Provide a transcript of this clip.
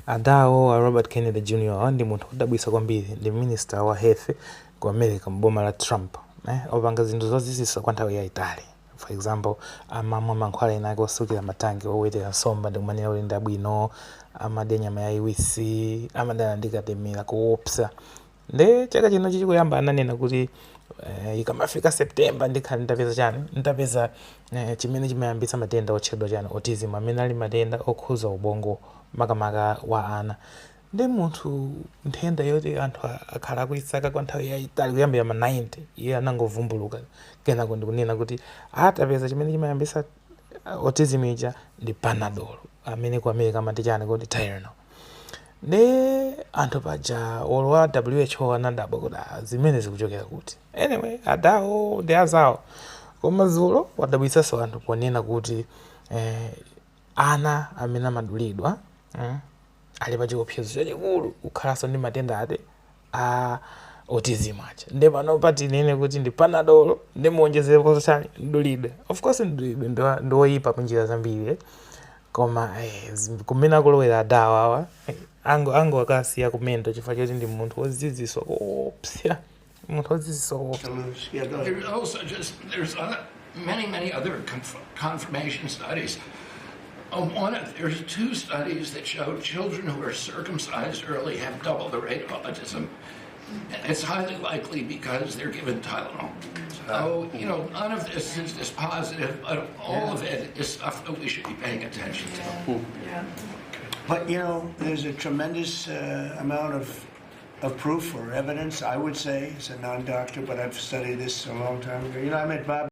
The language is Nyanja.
Adawo a Robert Kennedy Jr. ndi munthu wodabwitsa kwambiri. Ndi minister wa health ku America mboma la Trump, eh, opanga zinthu zozizwitsa kwa nthawi yayitali. For example, amamwa mankhwala ena ake osukira matanki owetera nsomba ndikumanena kuti ndabwino, amadya nyama yayiwisi, amadana ndi katemera koopsa. Nde chaka chino chichikuyamba ananena kuti ikamafika September ndikhala nditapeza chani, nditapeza chimene chimayambitsa matenda otchedwa chani, autism, amene ali matenda okhuza ubongo, makamaka wa ana. Ndi munthu nthenda yoti anthu akhala akuyisaka kwa nthawi yayitali kuyambira ma 90, iye anangovumbuluka kenako ndikunena kuti atapeza chimene chimayambitsa autism ija ndi Panadol, amene ku America amati chani kuti Tylenol. Ndi anthu paja olo wa WHO anadabwa kuti, "Ah, zimene zikuchokera kuti?" Anyway, adawo ndi azawo. Koma dzulo wadabwitsanso anthu ponena kuti ana amene amadulidwa ali pa chiopsezo chachikulu kukhalanso ndi matenda ati a autism aja. Ndi pano patinene kuti ndi Panadol ndi muonjezerepo chani, mdulidwe. Of course mdulidwe ndi woyipa munjira zambiri, eh. Koma kumene akulowera adawa awa, ango akasiya kumendo chifukwa choti ndi munthu wodzidzimutsa koopsa, munthu wodzidzimutsa koopsa. To lose. Yeah, go ahead. There's also just there's other, many, many other confirmation studies. There's two studies that show children who are circumcised early have double the rate of autism. It's highly likely because they're given Tylenol. So none of this is dispositive, but all of it is stuff that we should be paying attention to. But there's a tremendous amount of proof or evidence, I would say, as a non-doctor, but I've studied this a long time ago. I met Bob